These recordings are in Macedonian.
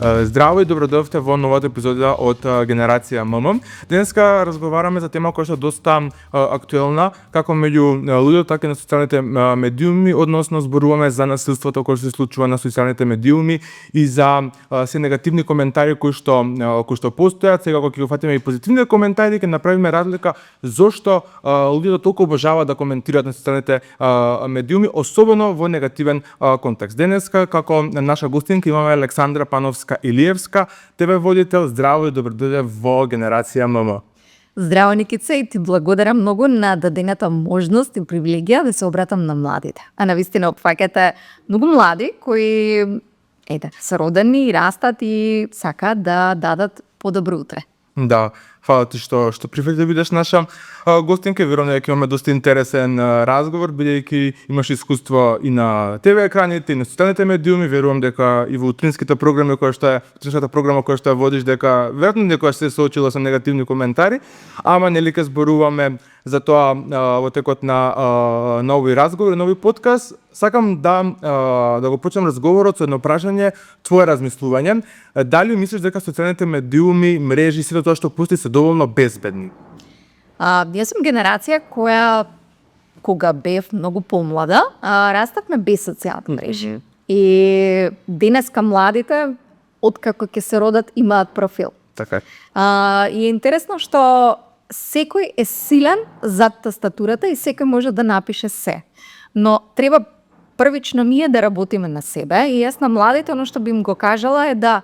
Здраво и добродојавте во новата епизода од Генерација ММ. Денеска разговараме за тема која е доста актуелна, како меѓу луѓето, така и на социјалните медиуми, односно зборуваме за насилството кое се случува на социјалните медиуми и за се негативни коментари кои што постојат. Сега кога ќе го фатиме и позитивни коментари, ќе направиме разлика зошто луѓето толку обожаваат да коментираат на социјалните медиуми, особено во негативен контекст. Денеска како наша гостинка имаме Александра Пановска-Илиевска, ТВ водител. Здраво и добродојде во Генерација ММ. Здраво, Никица, и ти благодарам многу на дадената можност и привилегија да се обратам на младите. А навистина опфаќате многу млади кои се родени и растат и сакаат да дадат подобро утре. Да, фала ти што прифати да бидеш наша гостинка. Верувам дека имаме доста интересен разговор, бидејќи имаш искуство и на ТВ екраните, и на социјалните медиуми. Верувам дека и во утринската програма која што ја водиш, дека веројатно некоја се соочила со негативни коментари, ама нели ке зборуваме за тоа во текот на нови разговори, нови подкаст. Сакам да го почнем разговорот со едно прашање, твое размислување. Дали мислиш дека социјалните медиуми, мрежи, сето тоа што постои се доволно безбедни? Јас сум генерација која, кога бев многу помлада, раставме без социјални мрежи. И денеска младите, откако ќе се родат, имаат профил. Така е. И е интересно што секој е силен зад тастатурата и секој може да напише се. Но треба првично ние да работиме на себе и јас на младите, оно што би им го кажала е да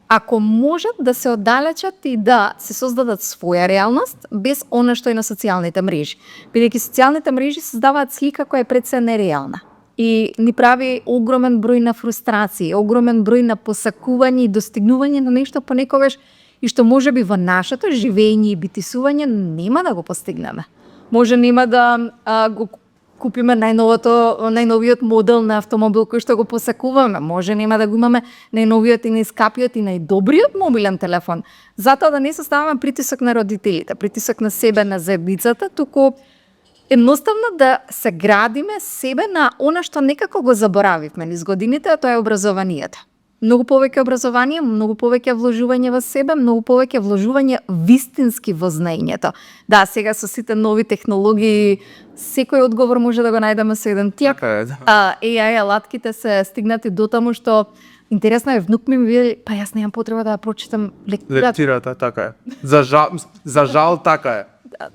ако можат да се оддалечат и да се создадат своја реалност без она што е на социјалните мрежи. Бидејќи социјалните мрежи создаваат слика која е пред се нереална и ни прави огромен број на фрустрации, огромен број на посакување и достигнување на нешто понекогаш и што можеби во нашето живење и битисување нема да го постигнеме. Може нема да го купиме најновиот модел на автомобил кој што го посакуваме. Може нема да го имаме најновиот и најскапиот и најдобриот мобилен телефон. Затоа да не составаме притисок на родителите, притисок на себе, на заедницата, туку едноставно да се градиме себе на она што некако го заборавивме низ годините, а тоа е образованието. Многу повеќе образование, многу повеќе вложување во себе, многу повеќе вложување вистински во знаењето. Да, сега со сите нови технологии, секој одговор може да го најдеме со еден тик. AI алатките се стигнати до таму што интересно е, внук ми вели, па јас немам потреба да ја прочитам лектирата, така е. За жал така е.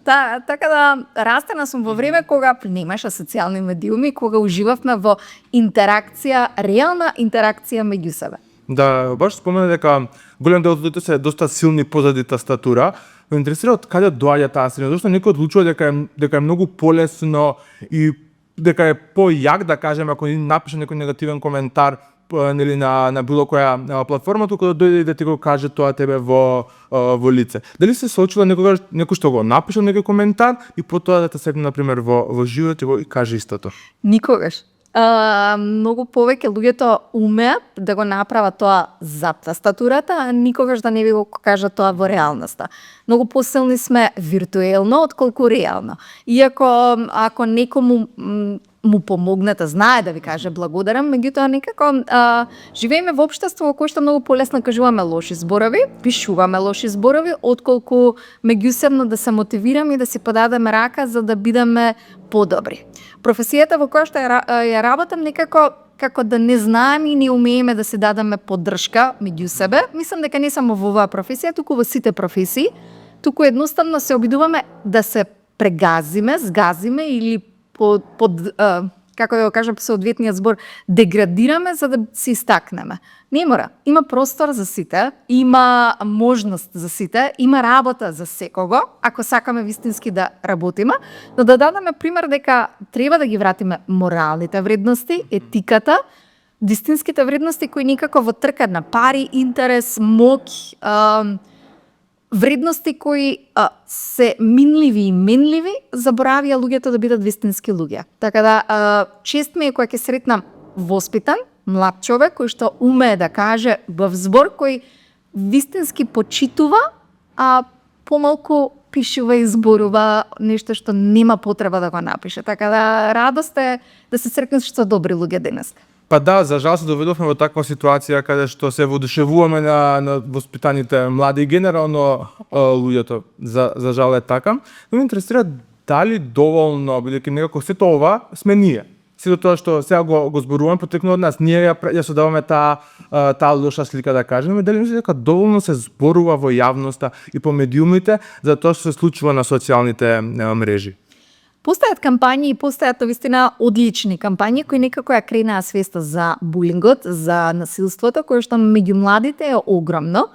Така да растена сум во време кога немаше социјални медиуми, кога уживавме во интеракција, реална интеракција меѓу себе. Да, баш спомена дека голем дел од луѓето се доста силни позади тастатура. Ме интересира од каде доаѓа таа сила, зашто некој одлучува дека е многу полесно и дека е појак, да кажеме, ако напише некој негативен коментар нели на било која платформа, туку да дојде и да ти го каже тоа тебе во лице. Дали се случува некој што го напишал некој коментар и потоа да те седне на пример во живот и го каже истото? Никогаш. Многу повеќе луѓето умеат да го направат тоа за тастатурата, а никогаш да не ви го кажат тоа во реалноста. Многу посилни сме виртуелно отколку реално. Иако ако некому му помогнете, знае да ви каже благодарам, меѓутоа некако живееме во општество во кое што многу полесно кажуваме лоши зборови, пишуваме лоши зборови, отколку меѓусебно да се мотивираме и да си подадеме рака за да бидеме подобри. Професијата во која што ја работам некако како да не знаеме и не умееме да се дадеме поддршка меѓу себе. Мислам дека не само во оваа професија, туку во сите професии, туку едноставно се обидуваме да се прегазиме, сгазиме или како да го кажам по соодветниот збор, деградираме за да се истакнеме. Не мора. Има простор за сите, има можност за сите, има работа за секого, ако сакаме вистински да работиме, но да дадеме пример дека треба да ги вратиме моралните вредности, етиката, вистинските вредности кои никако во трка на пари, интерес, моќ, вредности кои се минливи и менливи, заборавија луѓето да бидат вистински луѓе. Така да, чест ми е кога ќе сретнам воспитан, млад човек, кој што умее да каже во збор кој вистински почитува, а помалку пишува и зборува нешто што нема потреба да го напише. Така да, радост е да се сретнеш со добри луѓе денеска. Па да, за жал се доведовме во таква ситуација каде што се воодушевуваме на воспитаните млади и генерално луѓето. За жал е така. Но ме интересира дали доволно, бидејќи некако сето ова сме ние. Сето тоа што сега го зборуваме потекнува од нас. Ние ја создаваме таа лоша слика, да кажеме, дали мислите дека доволно се зборува во јавноста и по медиумите за тоа што се случува на социјалните мрежи? Постојат кампањи и постојат навистина одлични кампањи кои некако ја кренаа свеста за булингот, за насилството, кое што меѓу младите е огромно.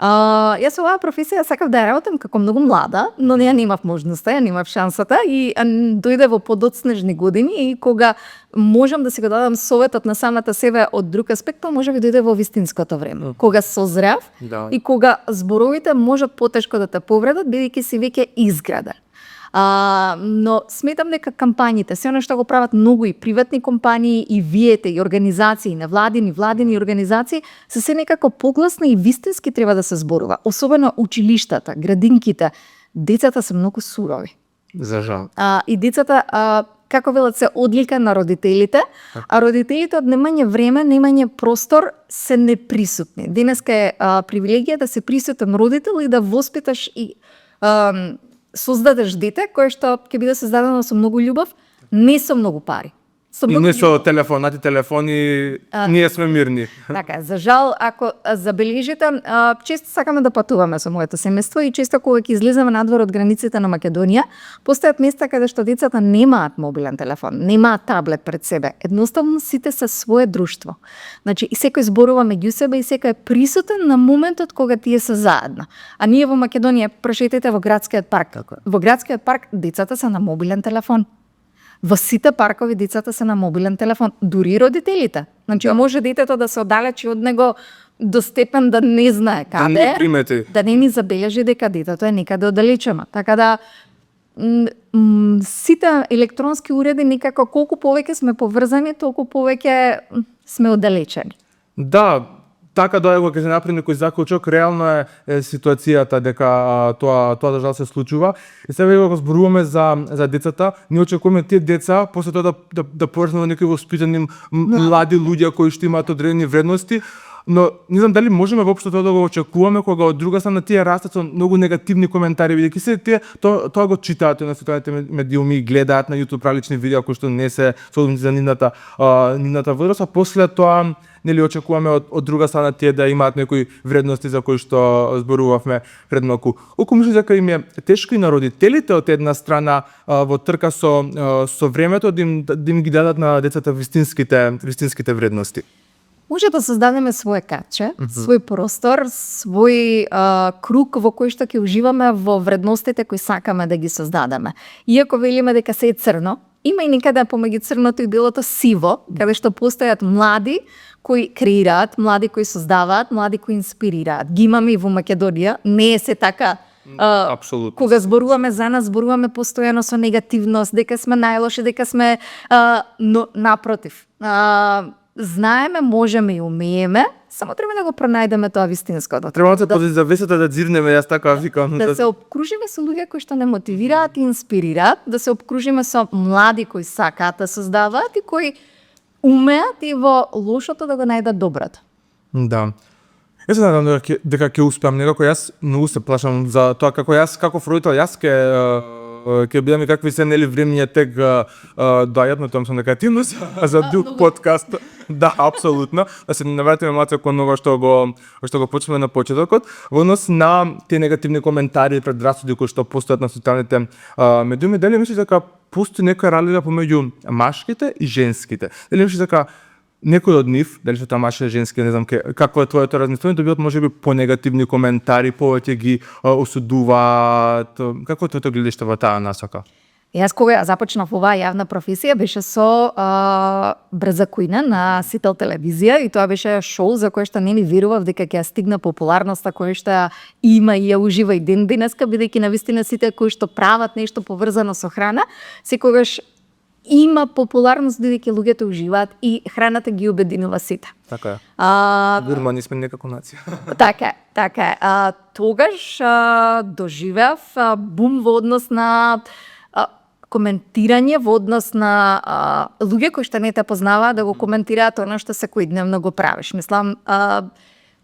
Јас оваа професија сакав да ја работам како многу млада, но ја немав можноста, ја немав шансата и дојде во подоцнежни години и кога можам да си го дадам советот на самата себе од друг аспект, можеби дојде во вистинското време. Кога созрев и кога зборовите можат потешко да те повредат, бидејќи си веќе изграден. Но сметам дека кампањите, се она што го прават многу и приватни компании и виете и организации, невладини, владини организации, се некако погласни и вистински треба да се зборува. Особено училиштата, градинките, децата се многу сурови. За жал. И децата, како велат, се одлика на родителите, а родителите од немање време, немање простор, се неприсутни. Денеска е привилегија да се присутен родител и да воспиташ и создадеш дете кое што ќе биде создадено со многу љубов, не со многу пари. И не со телефони, ние сме мирни. Така, за жал, ако забележите, често сакаме да патуваме со моето семејство и често кога ќе излеземе надвор од границите на Македонија, постојат места каде што децата немаат мобилен телефон, немаат таблет пред себе. Едноставно сите се свое друштво. Значи, и секој зборува меѓу себе и секој е присутен на моментот кога тие се заедно. А ние во Македонија прошетете во градскиот парк. Во градскиот парк децата се на мобилен телефон. Во сите паркови децата се на мобилен телефон, дури и родителите. Значи, може детето да се оддалечи од него до степен да не знае каде, да не примети, да не ни забележи дека детето е некаде оддалечено. Така да сите електронски уреди некако колку повеќе сме поврзани, толку повеќе сме оддалечени. Да, така да кога ќе се направи некој заклучок, реално е ситуацијата дека тоа да жал се случува. И сега кога зборуваме за децата, ние очекуваме тие деца после тоа да пораснат некои воспитани млади луѓе кои што имаат одредени вредности, но не знам дали можеме воопшто тоа да го очекуваме кога од друга страна тие растат со многу негативни коментари, бидејќи се тие тоа го читаат на социјалните медиуми, гледаат на YouTube различни видеа кои што не се соодветни за нивната возраст, а после тоа нели очекуваме од друга страна тие да имаат некои вредности за кои што зборувавме пред малку. Колку мислиш дека им е тешко и на родителите од една страна во трка со времето да им ги дадат на децата вистинските вредности? Може да создадеме своje каче, свој простор, свој круг во кој што ќе уживаме во вредностите кои сакаме да ги создадеме. Иако велиме дека се е црно, има и некаде помеѓу црното и белото сиво, каде што постојат млади кои креираат, млади кои создаваат, млади кои инспирираат. Ги имаме и во Македонија, не е се така. Апсолутно. Кога зборуваме за нас, зборуваме постојано со негативност, дека сме најлоши, дека сме но напротив. Знаеме, можеме и умееме, само треба да го пронајдеме тоа вистинското. Треба да се поди завесата да дзирнеме, јас така викам. Да се обкружиме со луѓе кои што не мотивираат и инспирираат, да се обкружиме со млади кои сакаат да создаваат и кои умеат и во лошото да го најдат доброто. Да. Јас се надам дека ќе успеам, некако јас многу се плашам за тоа како родител јас ќе бидам и какви се нели времиња тек доаѓат, но тоа сум негативност за друг подкаст. Да, апсолутно. Да се навратиме малку кон ова што го почнеме на почетокот, во однос на тие негативни коментари, предрасуди кои што постојат на социјалните медиуми, дали мислиш дека постои некоја разлика помеѓу машките и женските? Дали мислиш дека некој од нив, дали што тоа маше женски, не знам какво е твоето размислување, добиваат можеби понегативни коментари, повеќе ги осудуваат. Какво е твоето гледиште во таа насока? Јас кога започнав оваа јавна професија беше со Брза Кујна на Сител телевизија и тоа беше шоу за кое што не ни верував дека ќе ја стигна популарноста која што има и ја ужива и ден денеска, бидејќи навистина сите кои што прават нешто поврзано со храна, секогаш има популарност бидејќи луѓето уживаат и храната ги обединува сите. Така е. Гурмани сме некако нација. Така е. Тогаш доживеав бум во однос на коментирање во однос на луѓе кои што не те познаваат да го коментираат она што секојдневно го правиш. Мислам,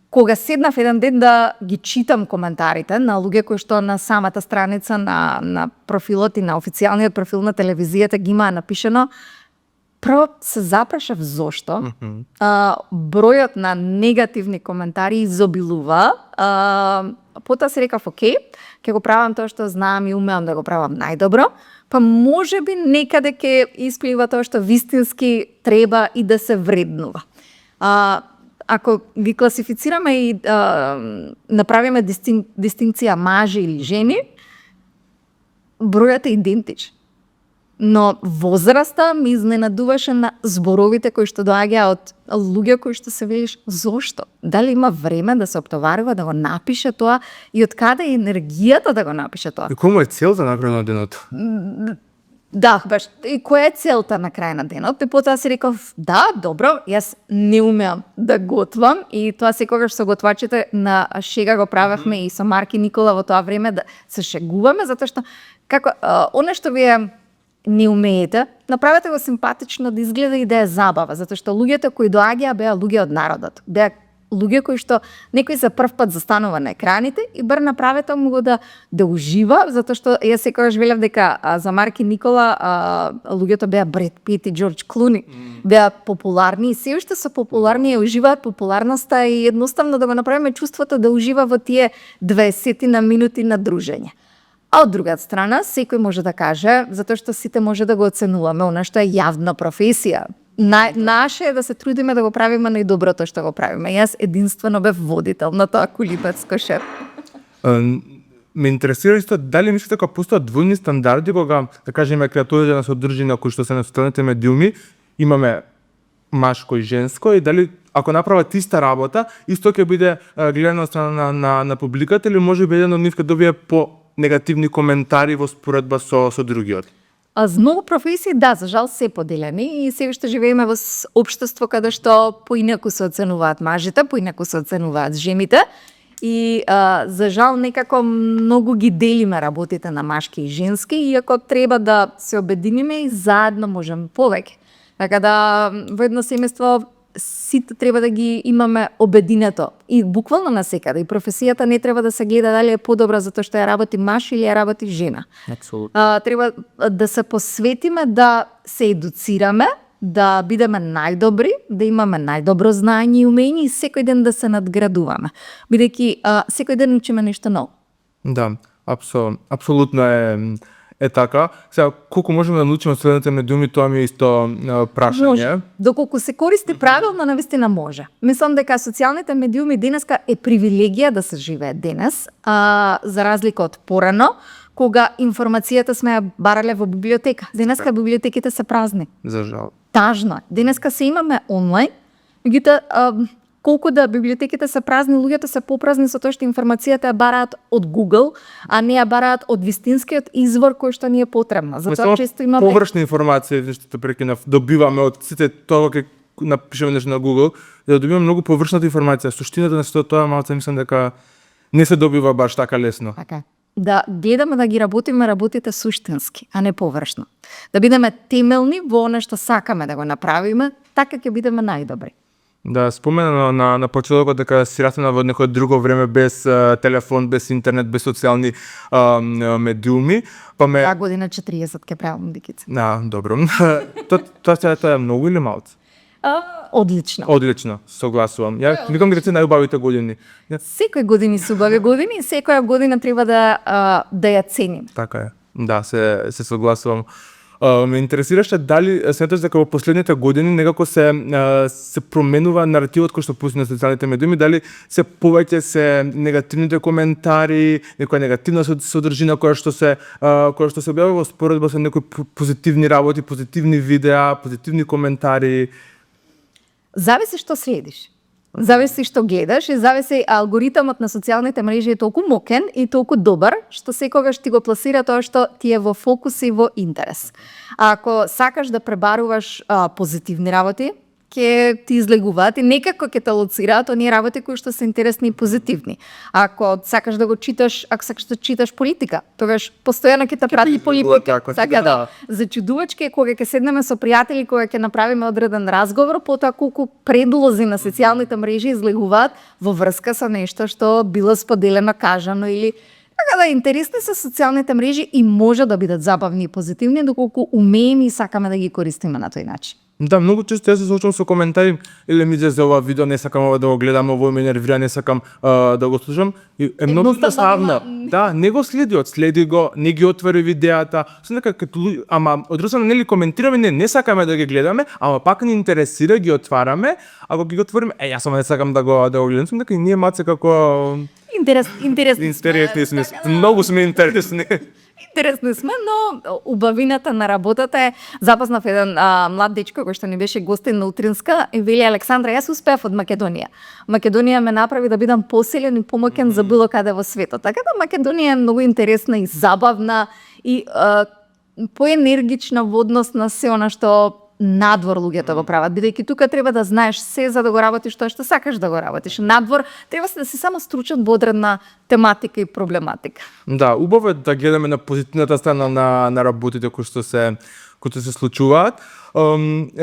кога седнав еден ден да ги читам коментарите на луѓе кои што на самата страница на профилот и на официјалниот профил на телевизијата ги има напишано, прво се запрашав зошто. Бројот на негативни коментари изобилува. Потоа се рекав, окей, ќе го правам тоа што знам и умеам да го правам најдобро, па можеби некаде ќе исплива тоа што вистински треба и да се вреднува. Ако ги класифицираме и направиме дистинкција мажи или жени, бројот е идентичен. Но возраста ми изненадуваше на зборовите кои што доаѓаа од луѓе кои што се велиш зошто? Дали има време да се оптоварува да го напише тоа и од каде е енергијата да го напише тоа? И кој е целта на крај на денот? Да, баш, и која е целта на крај на денот? И потоа си реков, да, добро, јас не умеам да готвам и тоа секогаш со готвачите на шега го правевме и со Марки Никола во тоа време да се шегуваме, затоа што како она што вие не умеете, направете го симпатично да изгледа и да е забава, затоа што луѓето кои доаѓаа беа луѓе од народот. Беа луѓе кои што некој за прв пат застанува на екраните и бар направете му го да ужива, затоа што јас секогаш велев дека за Марки Никола луѓето беа Бред Пит и Џорџ Клуни, беа популарни и се уште се популарни и уживаат популарноста и едноставно да го направиме чувството да ужива во тие 20 на минути на дружење. А од другата страна, секој може да каже, затоа што сите може да го оценуваме, она што е јавна професија. Наше е да се трудиме да го правиме најдоброто што го правиме. Јас единствено бев водител на тоа кулипецко шеф. Ме интересира исто дали мислите дека постојат двојни стандарди кога, да кажеме, креатурите на содржина кои што се на социјалните медиуми, имаме машко и женско и дали ако направат иста работа, исто ќе биде гледано од страна на публиката или може би еден од нив ќе добие по негативни коментари во споредба со другиот? За многу професии, да, за жал се поделени и се уште живееме во општество каде што поинаку се оценуваат мажите, поинаку се оценуваат жените и за жал некако многу ги делиме работите на машки и женски, иако треба да се обединиме и заедно можеме повеќе. Така да во едно семејство сите треба да ги имаме обединето и буквално насекаде. И професијата не треба да се гледа дали е подобра затоа што ја работи маш или ја работи жена. Треба да се посветиме да се едуцираме, да бидеме најдобри, да имаме најдобро знаење и умење и секој ден да се надградуваме. Бидејќи секој ден учиме нешто ново. Да, апсолутно е така. Сега, колку можеме да научиме од социјалните медиуми, тоа ми е исто прашање. Може. Доколку се користи правилно, навистина може. Мислам дека социјалните медиуми денеска е привилегија да се живее денес, за разлика од порано, кога информацијата сме ја барале во библиотека. Денеска библиотеките се празни. За жал. Тажно е. Денеска се имаме онлайн, меѓутоа колку да библиотеките се празни, луѓето се попразни со тоа што информацијата ја бараат од Google, а не ја бараат од вистинскиот извор кој што ни е потребна. Затоа често имаме површна информација, што те прекинав, добиваме од сите тоа кога напишеме нешто на Google, да добиваме многу површната информација. Суштината на сето тоа малку мислам дека не се добива баш така лесно. Така. Да гледаме да ги работиме работите суштински, а не површно. Да бидеме темелни во она што сакаме да го направиме, така ќе бидеме најдобри. Да, спомена на почетокот дека си растена во некој друго време без телефон, без интернет, без социјални медиуми, па ме 2 година 40 ќе правам дикица. Добро. Тоа е многу или малку? Одлично. Одлично, согласувам. Ја викам дека се најубавите години. Секој години се убави години и секоја година треба да ја ценим. Така е. Да, се согласувам. Ме интересираше дали сметаш дека во последните години некако се променува наративот кој што пусти на социјалните медиуми, дали се повеќе се негативните коментари, некоја негативна содржина која што се објавува во споредба со некои позитивни работи, позитивни видеа, позитивни коментари. Зависи што следиш. Зависи што гледаш и зависи алгоритмот на социјалните мрежи е толку мокен и толку добар што секогаш ти го пласира тоа што ти е во фокус и во интерес. А ако сакаш да пребаруваш позитивни работи, ќе ти излегуваат и некако ќе те лоцираат оние работи кои што се интересни и позитивни. Ако сакаш да го читаш, ако сакаш да читаш политика, тогаш постојано ќе те прати политика. Така да. Зачудувачки е кога ќе седнеме со пријатели, кога ќе направиме одреден разговор, потоа колку предлози на социјалните мрежи излегуваат во врска со нешто што било споделено, кажано или така да, интересни се социјалните мрежи и може да бидат забавни и позитивни доколку умееме и сакаме да ги користиме на тој начин. Да, многу често јас се соочувам со коментари или ми за ова видео, не сакам ова да го гледам, ово ме нервира, не сакам да го слушам. И е многу едноставно. Да, не го следи го, не ги отвори видеата. Со нека като ама од друга страна нели коментираме, не сакаме да ги гледаме, ама пак ни интересира, ги отвараме, ако ги отвориме, јас само не сакам да го гледам, сум дека и ние маце како Интересни сме. Многу сме интересни. Интересни сме, но убавината на работата е, запознав еден млад дечко кој што ни беше гостин на Утринска и вели: Александра, јас успеав од Македонија. Македонија ме направи да бидам посилен и помоќен за било каде во светот. Така да Македонија е многу интересна и забавна и поенергична во однос на се она што надвор луѓето го прават, бидејќи тука треба да знаеш се за да го работиш тоа што сакаш да го работиш. Надвор треба да си само стручен во одредна тематика и проблематика. Да, убаво е да гледаме на позитивната страна на работите кои што се случуваат.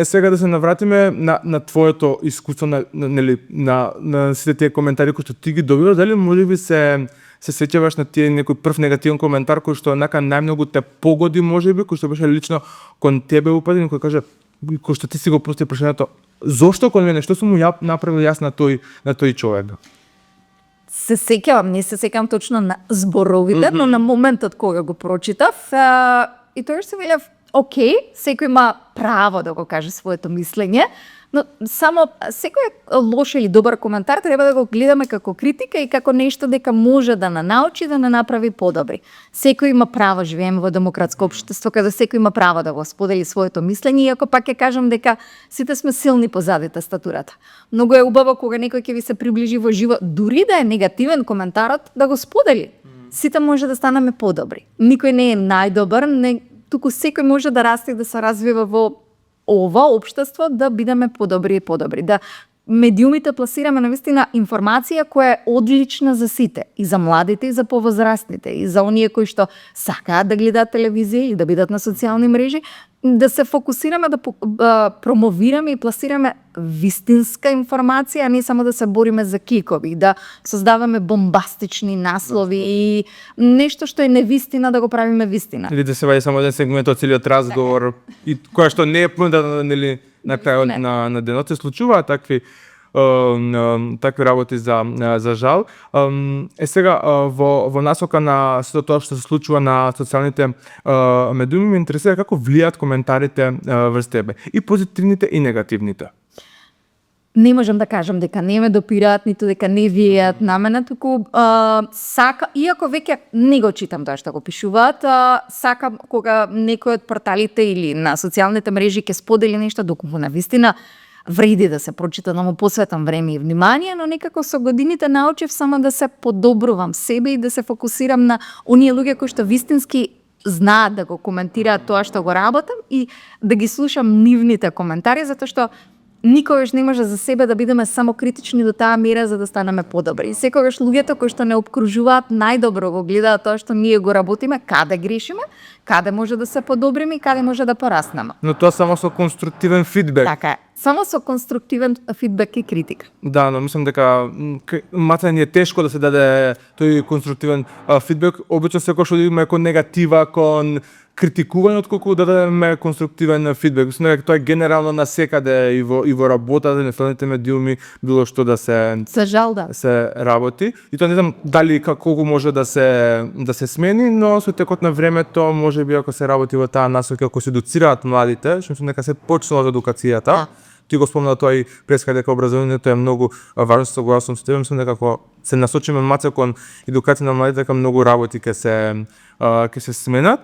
Сега да се навратиме на твоето искуство на сите тие коментари кои што ти ги добиваш, дали можеби се сеќаваш на тие некој прв негативен коментар кој што онака најмногу те погоди можеби, кој што беше лично кон тебе упаден, кој каже кој што ти си го прости прашањето, зошто кон мене, што сум му направил јас на тој човек? Се сеќавам, не се сеќавам точно на зборовите, но на моментот кога го прочитав и тоа се велев, окей, секој има право да го каже своето мислење, но само секој лош или добар коментар треба да го гледаме како критика и како нешто дека може да научи да направи подобри. Секој има право, живееме во демократско општество каде секој има право да го сподели своето мислење, иако пак ќе кажам дека сите сме силни позади тастатурата. Многу е убаво кога некој ќе ви се приближи во живо, дури да е негативен коментарот, да го сподели. Сите може да станеме подобри. Никој не е најдобар, туку секој може да расте и да се развива во ова општество, да бидеме подобри и подобри. Да медиумите пласираме навистина информација која е одлична за сите, и за младите, и за повозрастните, и за оние кои што сакаат да гледаат телевизија или да бидат на социјални мрежи, да се фокусираме да промовираме и пласираме вистинска информација, а не само да се бориме за кликови, да создаваме бомбастични наслови и нешто што е невистина да го правиме вистина. Или да се вади само еден сегмент од целиот разговор и која што не е понуда на крајот на денот се случуваат такви работи за жал. Сега во насока на сето тоа што се случува на социјалните медиуми, ме интересира како влијаат коментарите врз тебе, и позитивните и негативните. Не можам да кажам дека не ме допираат, ниту дека не влијаат на мене, туку иако веќе не го читам тоа што го пишуваат, сакам кога некој од порталите или на социјалните мрежи ќе сподели нешто доколку навистина вреди да се прочита, да му посветам време и внимание, но некако со годините научив само да се подобрувам себе и да се фокусирам на оние луѓе кои што вистински знаат да го коментираат тоа што го работам и да ги слушам нивните коментари, затоа што никогаш не може за себе да бидеме само критични до таа мера за да станеме подобри. Секогаш луѓето кои што не обкружуваат најдобро го гледаат тоа што ние го работиме, каде грешиме, каде може да се подобриме и каде може да пораснеме. Но тоа само со конструктивен фидбек. Така е. Само со конструктивен фидбек и критика. Да, но мислам дека мата ни е тешко да се даде тој конструктивен фидбек. Обично секој што има кон негатива, кон критикување, отколку да дадеме конструктивен фидбек. Мислам дека тоа е генерално насекаде и во работата, на социјалните медиуми, било што да се жал, да се работи. И тоа не знам дали колку може да се смени, но со текот на времето можеби ако се работи во таа насока, ако се едуцираат младите, што мислам дека се почнува од едукацијата. Ти го спомна тоа и преска дека образованието е многу важно, согласен со тебе, мислам дека ако се насочиме маце кон едукација на младите, дека многу работи ќе се сменат.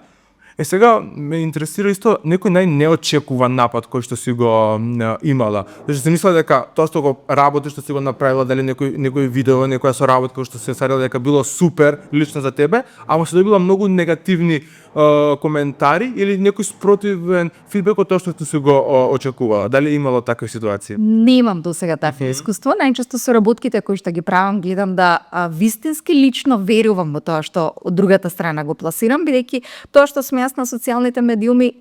Сега ме интересира исто некој најнеочекуван напад кој што си го имала. Зашто се мисла дека тоа што го работи, што си го направила, дали некој видео, некоја соработка кој што се сарила дека било супер лично за тебе, ама се добила многу негативни коментари или некој спротивен фидбек од тоа што ти се го очекувала? Дали е имало такви ситуации? Немам досега такво искуство. Најчесто со работките кои што ги правам, гледам да вистински лично верувам во тоа што од другата страна го пласирам, бидејќи тоа што сме јас на социјалните медиуми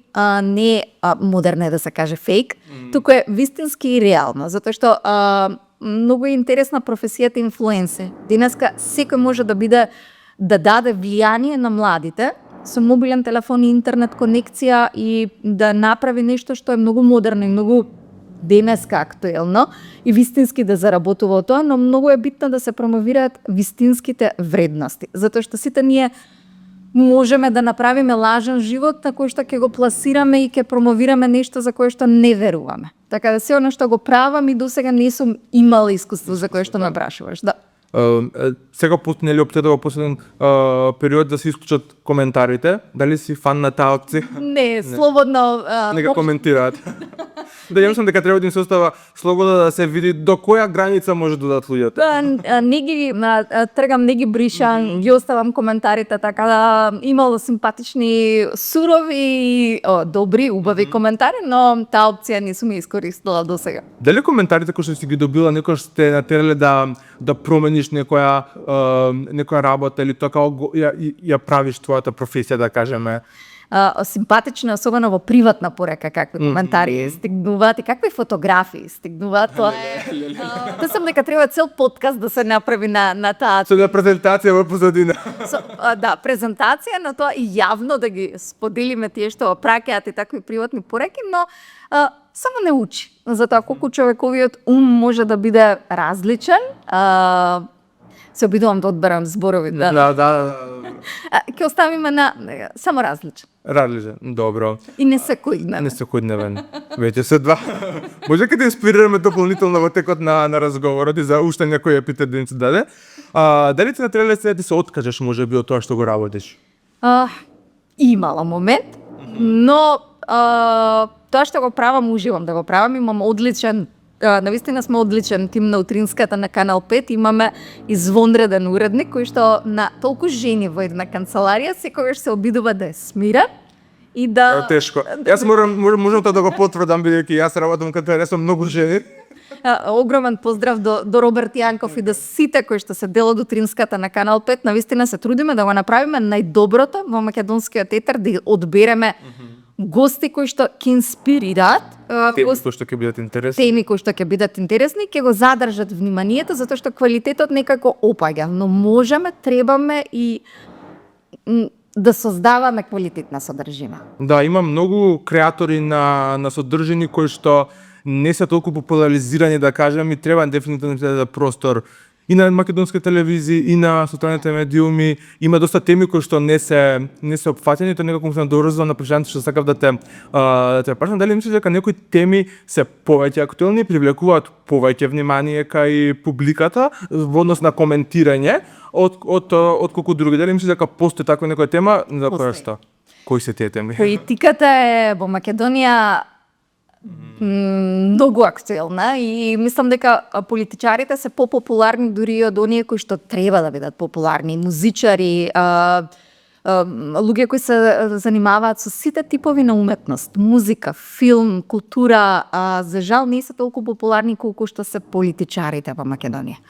не е модерно е да се каже фейк, туку е вистински и реално, затоа што многу е интересна професијата инфлуенсер. Денеска секој може да даде влијание на младите со мобилен телефон и интернет конекција и да направи нешто што е многу модерно и многу денеска актуелно и вистински да заработува од тоа, но многу е битно да се промовираат вистинските вредности. Затоа што сите ние можеме да направиме лажен живот на кој што ќе го пласираме и ќе промовираме нешто за кое што не веруваме. Така да се она што го правам и досега не сум имала искуство за кое што ме прашуваш. Да. Сега нели опитате во последен период да се исклучат коментарите? Дали си фан на таа опција? Не, слободно. Нека коментираат. Да, ја мислам дека треба да им се остава слобода да се види до која граница може да дадат луѓето. Не ги тргам, не ги бришам, ги оставам коментарите, така да имало симпатични, сурови, добри, убави коментари, но таа опција не сум ја искористила досега. Дали коментарите кои што си ги добила некош сте натерале да промениш некоја работа или тоа како ја правиш твојата професија, да кажеме? Симпатично, особено во приватна порека, какви коментари стигнуваат и какви фотографии стигнуваат. Тоа сам дека треба цел подкаст да се направи на таа. Со презентација во позадина. Да, презентација на тоа и јавно да ги споделиме тие што праќаат и такви приватни пореки, но само не учи. Затоа колку човековиот ум може да биде различен, се обидувам да одберам зборови. Да. Ќе оставиме на само различен. Различен, добро. И несекојдневен. Несекојдневен. Веќе се два. Може да инспирираме дополнително во текот на разговорот и за уште некој епитет да ни се даде. Дали ти натребале се да се откажеш можеби од тоа што го работиш? Имала момент, но тоа што го правам, уживам да го правам, имам одличен, навистина сме одличен тим на утринската на Канал 5, имаме извонреден уредник кој што на толку жени во една канцеларија секогаш се обидува да ја смира и да... Тешко. Јас можам тоа да го потврдам, бидејќи јас работам каде ресам многу жени. Огромен поздрав до Роберт Јанков и до сите кои што се дел од утринската на Канал 5. Навистина се трудиме да го направиме најдоброто во македонскиот етер, да одбереме гости кои што ќе инспирираат, теми кои што ќе бидат интересни. Теми кои што ќе бидат интересни, ќе го задржат вниманието затоа што квалитетот некако опаѓа, но можеме, требаме и да создаваме квалитетна содржина. Да, има многу креатори на содржини кои што не се толку популаризирани, да кажем, и треба дефинитивно да даде простор и на македонски телевизии, и на социјалните медиуми. Има доста теми кои што не се опфатени, тоа некако се надоврзува на прашањето што сакав да те прашам. Дали мислиш дека некои теми се повеќе актуелни, привлекуваат повеќе внимание кај публиката во однос на коментирање од колку други? Дали мислиш дека постои таква некоја тема за која што? Кои се тие теми? Политиката е во Македонија многу актуелна и мислам дека политичарите се попопуларни дури од оние кои што треба да бидат популарни, музичари, луѓе кои се занимаваат со сите типови на уметност, музика, филм, култура, за жал не се толку популарни колку што се политичарите во Македонија.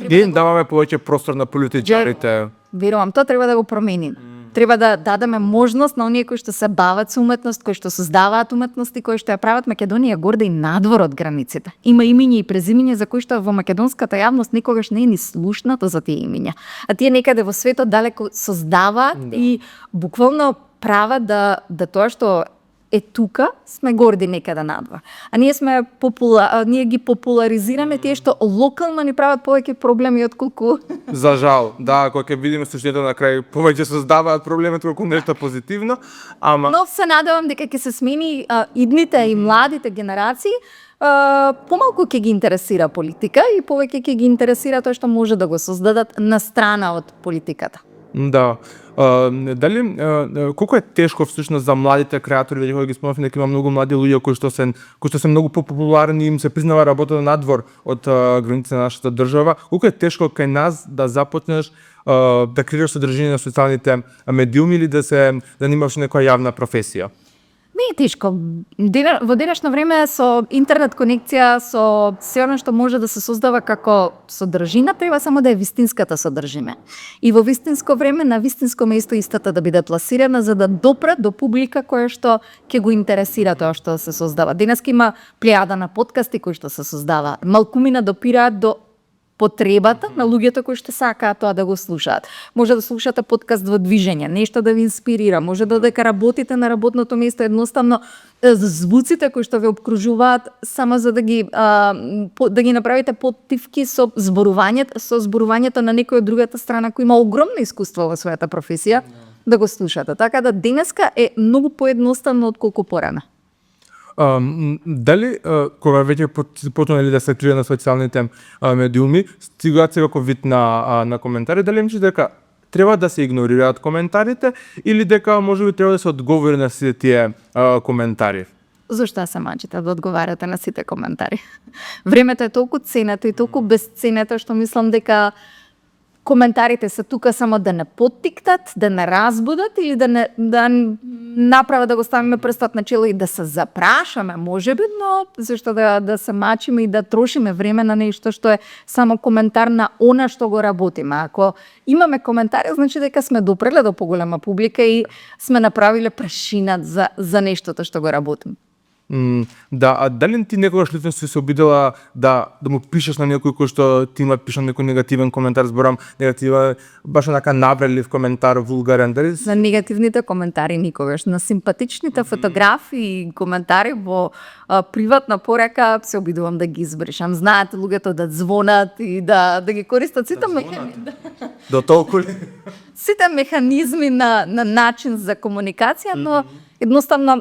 Ние им даваме повеќе простор на политичарите. Верувам, тоа треба да го променим. Треба да дадеме можност на оние кои што се бават со уметност, кои што создаваат уметност и кои што ја прават Македонија горда и надвор од границите. Има имиња и презимиња за кои што во македонската јавност никогаш не е ни слушнато за тие имиња. А тие некаде во светот далеко создаваат и буквално прават да тоа што е тука, сме горди некаде надвор. А ние ние ги популаризираме тие што локално ни прават повеќе проблеми отколку... За жал, да, кога ќе видиме суштината на крај, повеќе создаваат проблеми отколку нешто позитивно, ама... Но се надевам дека ќе се смени идните и младите генерации, помалку ќе ги интересира политика и повеќе ќе ги интересира тоа што може да го создадат на страна од политиката. Да. Дали колку е тешко всушност за младите креатори, дека ги спомнавме дека има многу млади луѓе кои што се многу популарни, им се признава работа надвор од границите на нашата држава. Колку е тешко кај нас да започнеш да креираш содржина на социјалните медиуми или да имаш некоја јавна професија? Не е тешко. Во денешно време со интернет конекција, со се она што може да се создава како содржина, треба само да е вистинската содржина. И во вистинско време, на вистинско место истата да биде пласирана за да допре до публика која што ќе го интересира тоа што се создава. Денеска има плејада на подкасти кои што се создава. Малкумина допираат до потребата на луѓето кои што сакаат тоа да го слушаат. Може да слушате подкаст во движење, нешто да ви инспирира, може додека работите на работното место, едноставно звуците кои што ве обкружуваат само за да ги направите поттивки со зборувањето на некој од другата страна кој има огромно искуство во својата професија, да го слушате. Така да денеска е многу поедноставно отколку порано. Дали кога веќе почнали да се активира на социјалните медиуми, стигаат се како вид на коментари, дали мислиш дека треба да се игнорираат коментарите или дека можеби треба да се одговори на сите тие коментари? Зошто се мачите да одговарате на сите коментари? Времето е толку ценето и толку безценето што мислам дека коментарите се тука само да не поттикнат, да не разбудат или да направат да го ставиме прстот на чело и да се запрашаме, можеби, но зашто да се мачиме и да трошиме време на нешто што е само коментар на она што го работиме. Ако имаме коментари, значи дека сме допреле до поголема публика и сме направиле прашинат за нештото што го работиме. Да, а дали ти некогаш лично си се обидела да му пишеш на некој кој што ти има пишал некој негативен коментар, зборам негативен, баш онака наврелив коментар, вулгарен, дали? На негативните коментари никогаш, на симпатичните фотографии и коментари во приватна порека се обидувам да ги избришам. Знаете луѓето да звонат и да ги користат сите механизми. До толку ли? Сите механизми на начин за комуникација, но едноставно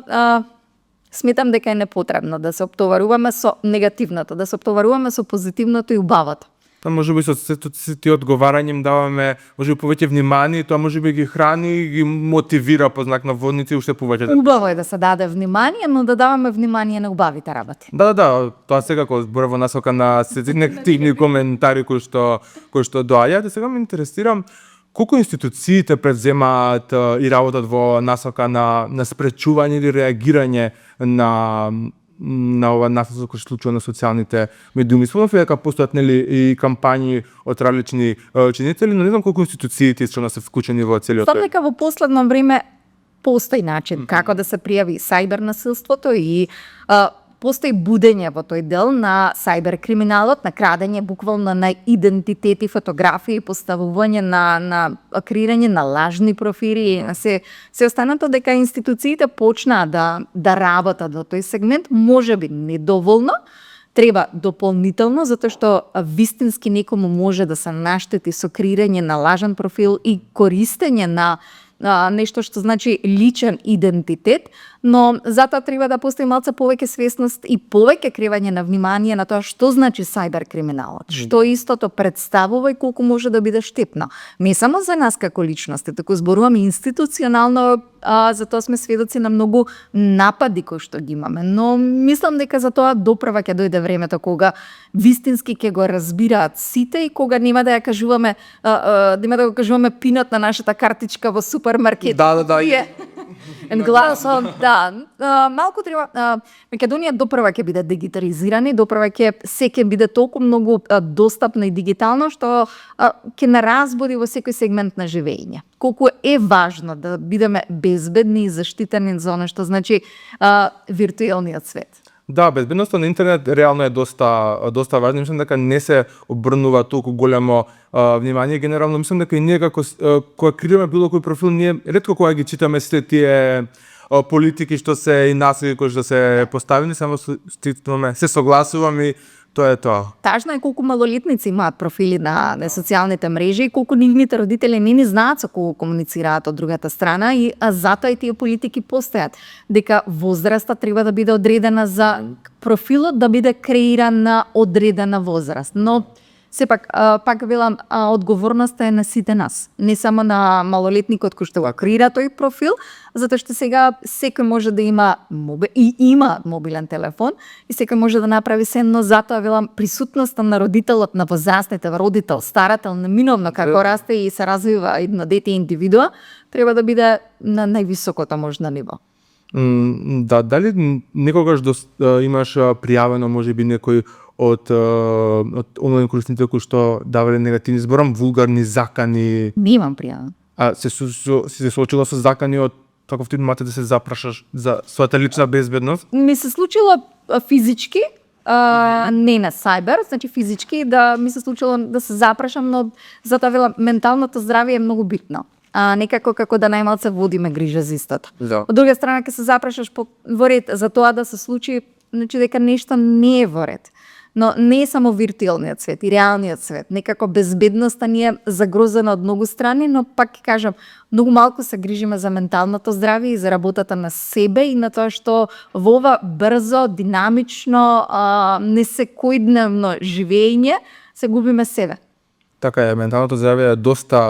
сметам дека е непотребно да се оптоваруваме со негативното, да се оптоваруваме со позитивното и убавото. Тоа можеби со тие одговарања им даваме можеби повеќе внимание, тоа можеби ги храни и ги мотивира по знак на водници уште повеќе. Убаво е да се даде внимание, но да даваме внимание на убавите работи. Да, тоа секако зборува во насока на сите негативни коментари кои што доаѓаат. Сега ме интересирам колку институциите преземаат и работат во насока на спречување или реагирање на ова насока кој се случува на социјалните медиуми. Спомнав дека постојат и кампањи од различни чинители, но не знам колку институциите што се вклучени во целиот. Тоа дека во последно време постои начин како да се пријави сајбер насилството и постои будење во тој дел на сајбер криминалот, на крадење буквално на идентитети, фотографии, поставување на креирање на лажни профили, се останато дека институциите почнаа да работат во тој сегмент, можеби недоволно, треба дополнително, затоа што вистински некому може да се наштети со креирање на лажен профил и користење на нешто што значи личен идентитет, но затоа треба да постои малце повеќе свесност и повеќе кривање на внимание на тоа што значи сајбер криминалот, што истото представува и колку може да биде штетно. Не само за нас како личности, туку зборуваме институционално, затоа сме сведоци на многу напади кои што ги имаме, но мислам дека за тоа доправа ќе дојде времето кога вистински ќе го разбираат сите и кога нема да ја кажуваме, нема да го кажуваме пинот на нашата картичка во супермаркет. Да. Гласот, малку треба, Македонија доправа ќе биде дигитализирана, доправа ќе биде толку многу достапна и дигитално што ќе не разбуди во секој сегмент на живење. Колку е важно да бидеме безбедни и заштитени за она што значи виртуелниот свет. Да, безбедноста на интернет реално е доста важна. Мислам дека не се обрнува толку големо внимание. Генерално мислам дека и ние кога креираме било кој профил, ние ретко кога ги читаме сите тие политики што се и насоки кои што се поставени, само се согласуваме и тоа е тоа. Тажно е колку малолетници имаат профили на социјалните мрежи и колку нивните родители не знаат со кого комуницираат од другата страна и затоа и тие политики постојат. Дека возраста треба да биде одредена за профилот да биде креиран на одредена возраст. Но Сепак, пак велам, одговорноста е на сите нас. Не само на малолетникот кој што го креира тој профил, затоа што сега секој може да има има мобилен телефон и секој може да направи се, но затоа велам присутноста на родителот, на возрастните родител, старател, неминовно како расте и се развива едно дете индивидуа, треба да биде на највисокото можно ниво. Да, дали некогаш имаш пријавено можеби некој од онлайн корисниците кои што давале негативни, зборам вулгарни закани? Немам пријавено. А се соочила со закани од таков тип, мате да се запрашаш за својата лична безбедност? Ми се случило физички, не на сајбер, значи физички да ми се случило да се запрашам, но затоа велам менталното здравје е многу битно. Некако како да најмалце водиме грижа за истото. Да. Од друга страна, ке се запрашаш во ред за тоа да се случи, значи дека нешто не е во ред. Но не е само виртуелниот свет, и реалниот свет. Некако безбедноста ни е загрозена од многу страни, но пак ќе кажам, многу малку се грижиме за менталното здравје и за работата на себе и на тоа што во ова брзо, динамично, несекојдневно живење се губиме себе. Така е, менталното здравје е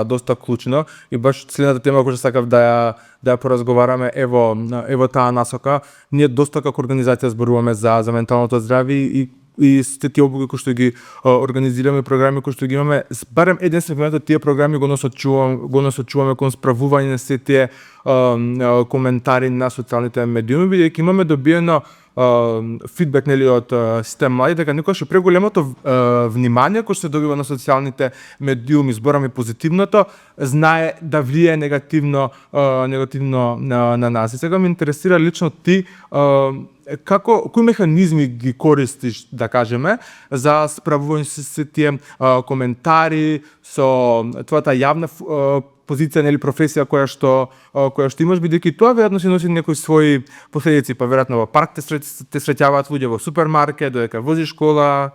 доста клучно и баш следната тема која сакав да ја поразговараме ево таа насока. Ние доста како организација зборуваме за менталното здравје и сите тие обуки кои што ги организираме, програми кои што ги имаме, барем еден сегмент од тие програми го насочуваме кон справување на сите тие коментари на социјалните медиуми, бидејќи имаме добиено фидбек нели од сите млади дека некогаш преголемото внимание кој се добива на социјалните медиуми, зборам и позитивното, знае да влие негативно на нас. И сега ме интересира лично ти кои механизми ги користиш, да кажеме, за справување со тие коментари, со твојата јавна позиција или професија која што имаш, бидејќи тоа веројатно се носи некои своји последици, па веројатно во парк те среќаваат луѓе, во супермаркет, додека возиш кола.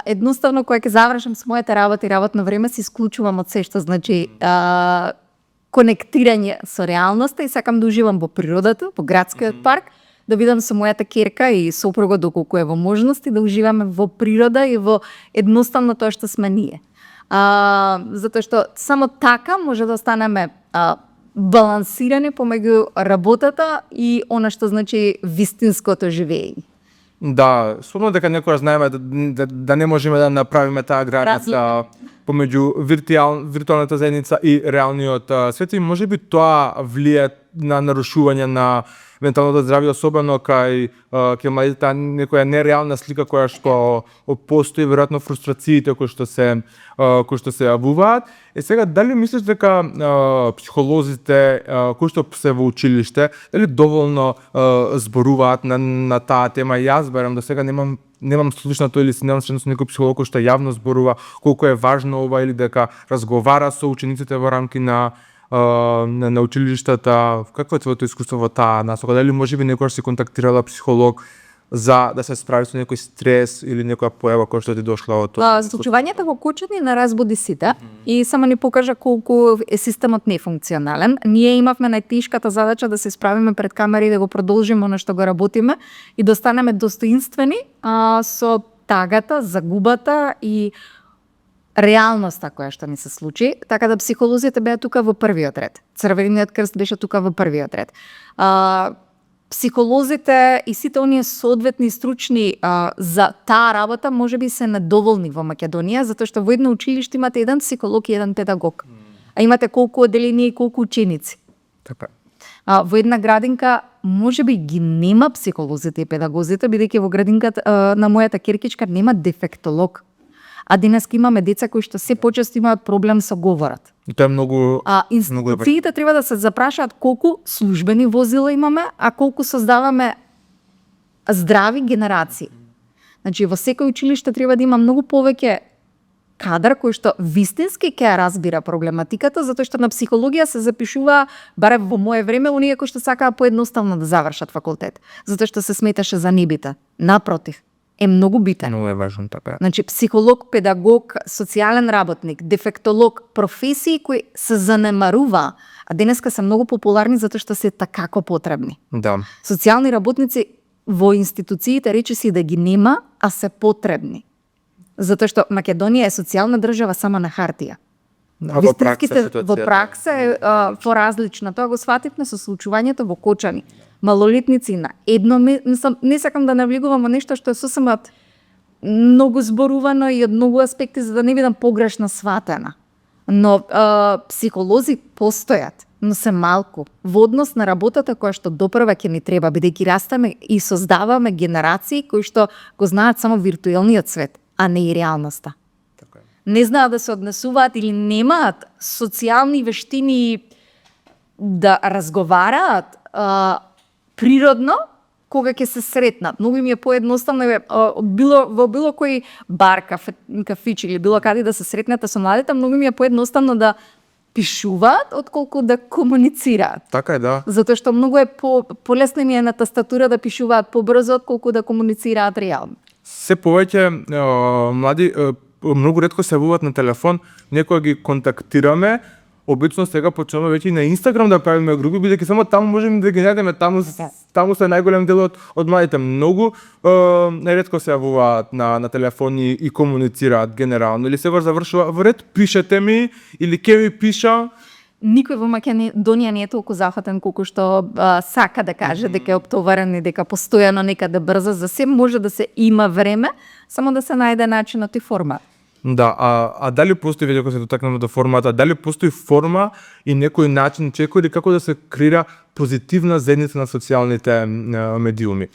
Едноставно кога ќе завршам со мојата работа и работно време се исклучувам од се што значи конектирање со реалноста и сакам да уживам во природата, во градскиот парк, да бидам со мојата керка и сопруга доколку е во можности да уживаме во природа и во едноставно тоа што сме ние. Затоа што само така може да останеме балансирани помеѓу работата и она што значи вистинското живење. Да, спомнам дека некогаш знаеме да не можеме да направиме таа граница помеѓу виртуелната заедница и реалниот свет и можеби тоа влие на нарушување на менталното здравје, особено кај младите, некоја нереална слика која што постои, веројатно фрустрациите кои што се јавуваат. И сега дали мислиш дека психолозите кои што се во училиште, дали доволно зборуваат на таа тема? Јас барам до сега немам слушнато или немам слушнато некој психолог кој што јавно зборува колку е важно ова или дека разговара со учениците во рамки на училиштата. Какво е твоето искуство во таа насока? Дали можеби некогаш си контактирала психолог за да се справи со некој стрес или некоја појава која што ти дошла од тоа? Случувањето во куќа ни наразбуди сите и само ни покажа колку е системот нефункционален. Ние имавме најтешката задача да се справиме пред камери и да го продолжиме она што го работиме и да останеме достоинствени со тагата, загубата и реалноста која што ни се случи, така да психолозите беа тука во првиот ред. Црвениот крст беше тука во првиот ред. Психолозите и сите оние соодветни стручни за таа работа можеби се недоволни во Македонија, затоа што во едно училиште имате еден психолог и еден педагог. А имате колку одделенија и колку ученици. Така. Во една градинка можеби ги нема психолозите и педагозите, бидејќи во градинката на мојата керкичка нема дефектолог. А денеска имаме деца кои што се почесто имаат проблем со говорот. Тоа е многу институциите треба да се запрашаат колку службени возила имаме, а колку создаваме здрави генерации. Значи во секој училиште треба да има многу повеќе кадар кој што вистински ќе ја разбира проблематиката, затоа што на психологија се запишува, барем во мое време, оние кои што сакаа поедноставно да завршат факултет, затоа што се сметаше за небита. Напротив, е многу битен. Многу е важно, така. Значи, психолог, педагог, социјален работник, дефектолог, професии кои се занемарува, а денеска се многу популарни затоа што се такако потребни. Да. Социјални работници во институциите речиси да ги нема, а се потребни. Затоа што Македонија е социјална држава само на хартија. А во пракса Во пракса е поразлична. Тоа го свативме со случувањето во Кочани. Малолетници на едно не сакам да навлегувам во нешто што е сосема многу зборувано и од многу аспекти за да не бидам погрешно сватена. Но психолози постојат, но се малку. Во однос на работата која што допрва ќе ни треба, бидејќи растаме и создаваме генерации кои што го знаат само виртуелниот свет, а не и реалноста. Не знаат да се однесуваат или немаат социјални вештини да разговараат природно кога ќе се сретнат. Многу им е поедноставно во било кој бар, кафич или било каде да се сретнете со младите, многу им е поедноставно да пишуваат отколку да комуницираат. Така е, да. Затоа што многу е полесно им е на тастатура да пишуваат побрзо отколку да комуницираат реално. Се повеќе млади многу ретко се јавуваат на телефон, некоја ги контактираме, обично сега почнуваме веќе и на Инстаграм да правиме групи, бидејќи само таму можеме да ги најдеме, таму се најголем дел од младите. Многу ретко се јавуваат на телефон и комуницираат генерално, или сега завршува во ред, пишете ми или ќе ви пиша. Никој во Македонија не е толку захватен колку што сака да каже дека е оптоварен и дека постојано некаде брза. За се може да се има време, само да се најде начинот и форма. Да, а дали постои, веќе кога се дотакнеме до формата, дали постои форма и некој начин, чекој или како да се креира позитивна заедница на социјалните медиуми?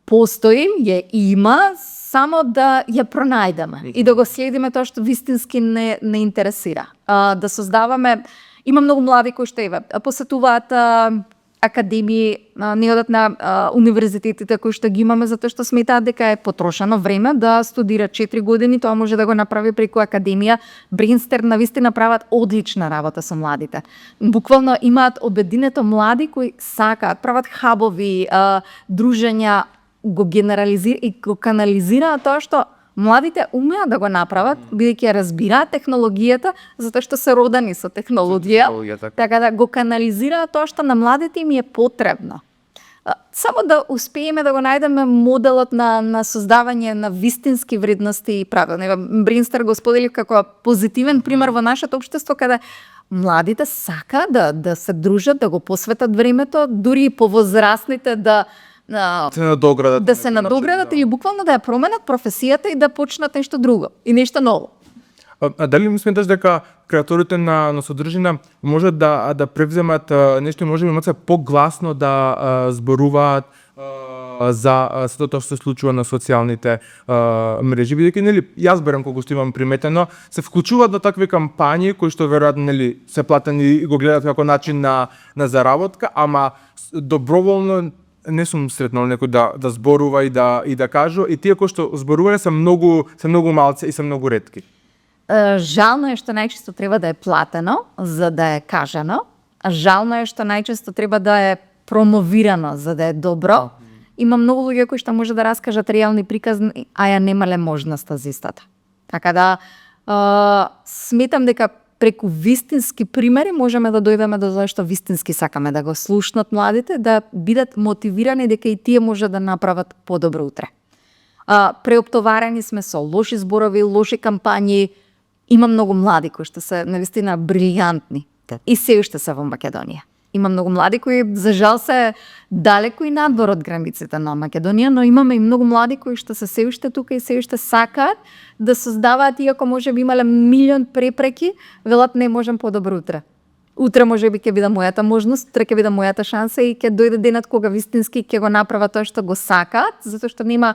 Постои, ја има, само да ја пронајдеме и да го следиме тоа што вистински не интересира. Да создаваме, има многу млади кои што посетуваат академии, не одат на универзитетите кои што ги имаме, затоа што сметаат дека е потрошено време да студира 4 години, тоа може да го направи преку академија. Бринстерн навистина прават одлична работа со младите. Буквално имаат обединето млади кои сакаат, прават хабови, дружења, го генерализира и го канализираат тоа што младите умеат да го направат, бидејќи ја разбираат технологијата, затоа што се родени со технологија, така да го канализираат тоа што на младите им е потребно. Само да успееме да го најдеме моделот на создавање на вистински вредности и правила. Бринстер го сподели како позитивен пример во нашето општество, каде младите сака да се дружат, да го посветат времето, дури и повозрастните да се надоградат или буквално да ја променат професијата и да почнат нешто друго и нешто ново. А дали сметаш дека креаторите на содржина може да превземат нешто, може би малку погласно да зборуваат за сето тоа што се случува на социјалните мрежи, бидејќи нели јас берам колку што имам приметено, се вклучуваат на такви кампањи кои што веројатно нели се платени и го гледаат како начин на заработка, ама доброволно не сум сретнал некој да зборува и да кажува, и тие кои што зборуваат се многу малци и се многу ретки. Жално е што најчесто треба да е платено за да е кажано, а жално е што најчесто треба да е промовирано за да е добро. Има многу луѓе кои што може да раскажат реални приказни, а ја немале можноста за истата. Така да сметам дека преку вистински примери можеме да дојдеме до зашто вистински сакаме да го слушнат младите, да бидат мотивирани дека и тие може да направат подобро утре. Преоптоварени сме со лоши зборови, лоши кампањи. Има многу млади кои што се навистина брилјантни и се уште се во Македонија. Има многу млади кои за жал се далеку и надвор од границите на Македонија, но имаме и многу млади кои што се уште тука и се уште сакаат да создаваат, иако може би имале милион препреки, велат не можам подобро утре. Утре може би ќе биде мојата можност, утре ќе биде мојата шанса и ќе дојде денот кога вистински ќе го направат тоа што го сакаат, затоа што нема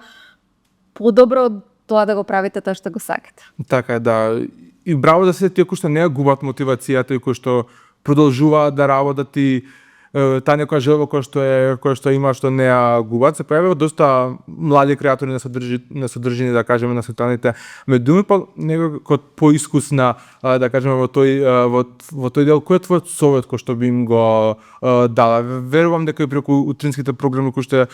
подобро од тоа да го правите тоа што го сакате. Така е, да. И браво за сите тие кои што не ја губат мотивацијата и кои што продолжуваат да работат и таа некоја желба која што има што не ја губат. Се појавува доста млади креатори на содржини, да кажеме, на социјалните медиуми, па некој поискусна, да кажеме, во тој дел, кој е твојот совет кој што би им го дала? Верувам дека и преку утринските програми кои што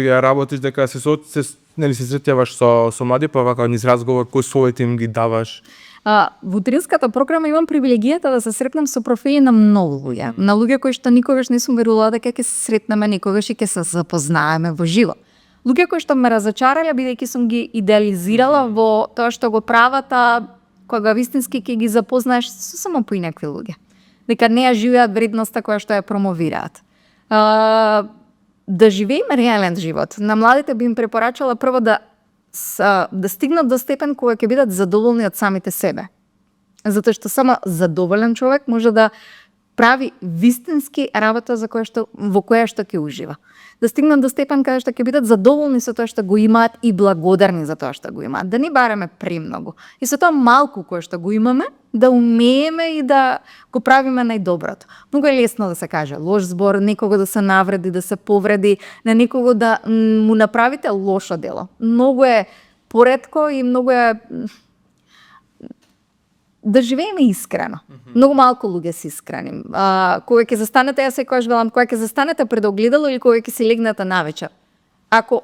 ги работиш, дека се среќаваш со млади, па вака низ разговор, кој совет им ги даваш? Во утринската програма имам привилегијата да се сретнам со профили на многу луѓе. На луѓе кои што никогаш не сум верувала дека ќе се сретнеме никогаш и ќе се запознаеме во живо. Луѓе кои што ме разочарале бидејќи сум ги идеализирала во тоа што го прават, а кога вистински ќе ги запознаеш со само поинакви луѓе. Дека не ја живеат вредноста која што ја промовираат. Да живееме реален живот. На младите би им препорачала прво да стигнат до степен кога ќе бидат задоволни од самите себе. Затоа што само задоволен човек може да прави вистински работа во која што ќе ужива. Да стигнат до степен каде што ќе бидат задоволни со тоа што го имаат и благодарни за тоа што го имаат. Да не бараме премногу. И со тоа малку кое што го имаме, да умееме и да го правиме најдоброто. Многу е лесно да се каже лош збор, некого да се навреди, да се повреди, на некого да му направите лошо дело. Многу е поретко и многу е да живееме искрено. Многу малку луѓе се искрени. Кога ќе застанете, јас секогаш велам, кога ќе застанете пред огледало или кога ќе си легнете навечер. Ако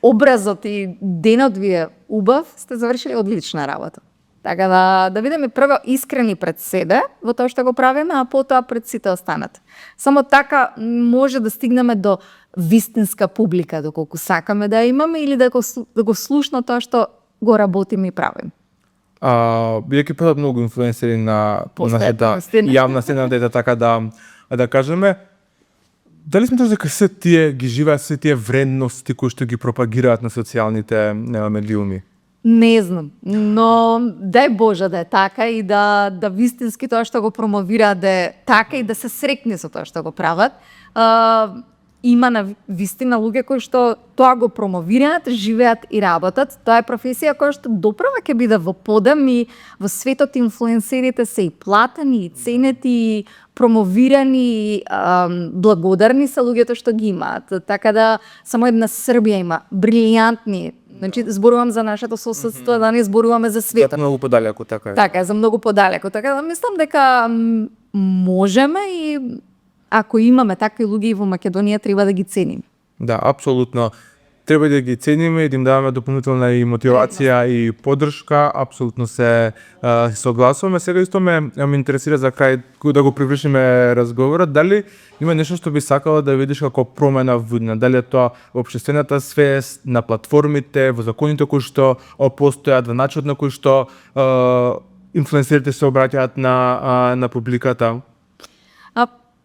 образот и денот ви е убав, сте завршили одлична работа. Така да бидеме прво искрени пред себе во тоа што го правиме, а потоа пред сите останати. Само така може да стигнеме до вистинска публика, доколку сакаме да имаме или да го слушна тоа што го работиме и правиме. Бидејќи прават многу инфлуенсери на нашата јавна сцена, така да кажеме, дали сметаш дека се тие ги живеат се тие вредности кои што ги пропагираат на социјалните медиуми? Не знам, но дај Боже да е така и да вистински тоа што го промовираат да е така и да се срекни со тоа што го прават. Има на вистина луѓе кои што тоа го промовираат, живеат и работат. Тоа е професија која што доправа ќе биде во подем и во светот инфлуенсерите се и платени, и ценети, и промовирани, и благодарни се луѓето што ги имаат. Така да само една Србија има брилијантни, значи зборувам за нашето соседство, да не зборуваме за светот. Многу подалеку, така е. Така е, за многу подалеку. Така да мислам дека можеме и ако имаме такви луѓе и во Македонија, треба да ги цениме. Да, апсолутно. Треба да ги цениме и да им даваме дополнителна и мотивација и поддршка. Апсолутно се согласуваме. Сега исто ме интересира за крај да го привршиме разговорот. Дали има нешто што би сакала да видиш како промена видна? Дали е тоа во општествената свест, на платформите, во законите кои што постојат, во начинот на кој што инфлуенсерите се обраќаат на публиката?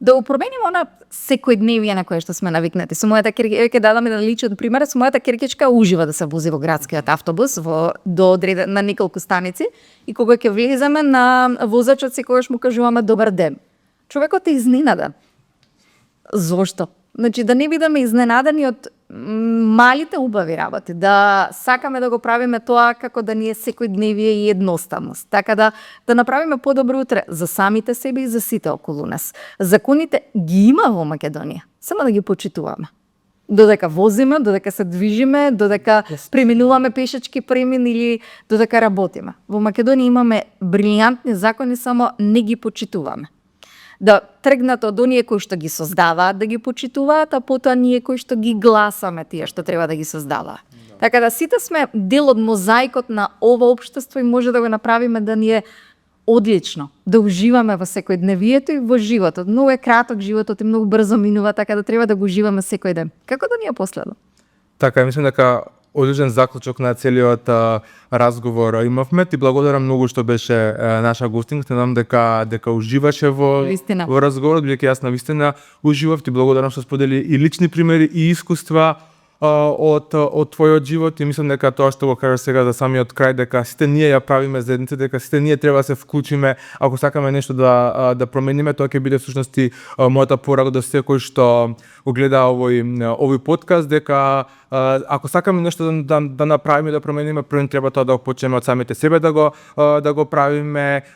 Да го промениме она секојдневие на кое што сме навикнати. Со мојата ќе дадам еден личен пример, со мојата керкичка ужива да се вози во градскиот автобус на неколку станици и кога ќе влеземе на возачот секогаш му кажуваме добар ден. Човекот е изненадан. Зошто? Значи да не бидеме изненадани од малите убави работи, да сакаме да го правиме тоа како да ни е секојдневие и едноставност. Така да направиме подобро утре за самите себе и за сите околу нас. Законите ги има во Македонија, само да ги почитуваме. Додека возиме, додека се движиме, додека преминуваме пешачки премин или додека работиме. Во Македонија имаме брилијантни закони, само не ги почитуваме. Да тргнат од оние кои што ги создаваат да ги почитуваат, а потоа ние кои што ги гласаме тие што треба да ги создаваат. Така да сите сме дел од мозаикот на ова општество и може да го направиме да ни е одлично, да уживаме во секојдневието и во животот. Многу е краток животот и многу брзо минува, така да треба да го уживаме секој ден. Како да ни е последно? Така, мислам дека одличен заклучок на целиот разговор имавме. Ти благодарам многу што беше наша гостинг. Знам дека уживаше во разговорот, бидејќи јас навистина уживав. Ти благодарам што сподели и лични примери и искуства од твојот живот и мислам дека тоа што го кажеш сега за самиот крај, дека сите ние ја правиме заедница, дека сите ние треба да се вклучиме ако сакаме нешто да промениме. Тоа ќе биде всушност мојата порака до сите кои што го гледа овој подкаст, дека ако сакаме нешто да направиме, да промениме, прво треба тоа да го почнеме од самите себе да го правиме,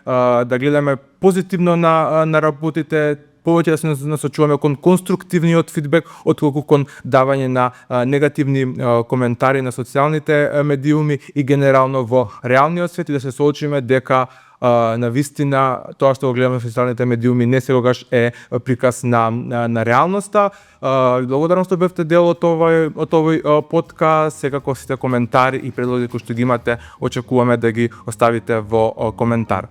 да гледаме позитивно на работите, повеќе да се насочуваме кон конструктивниот фидбек отколку кон давање на негативни коментари на социјалните медиуми и генерално во реалниот свет и да се соочиме дека на вистина тоа што го гледаме во социјалните медиуми не секогаш е приказ на реалноста. Благодарам што бевте дел од овој подкаст. Секако сите коментари и предлози кои што ги имате очекуваме да ги оставите во коментар.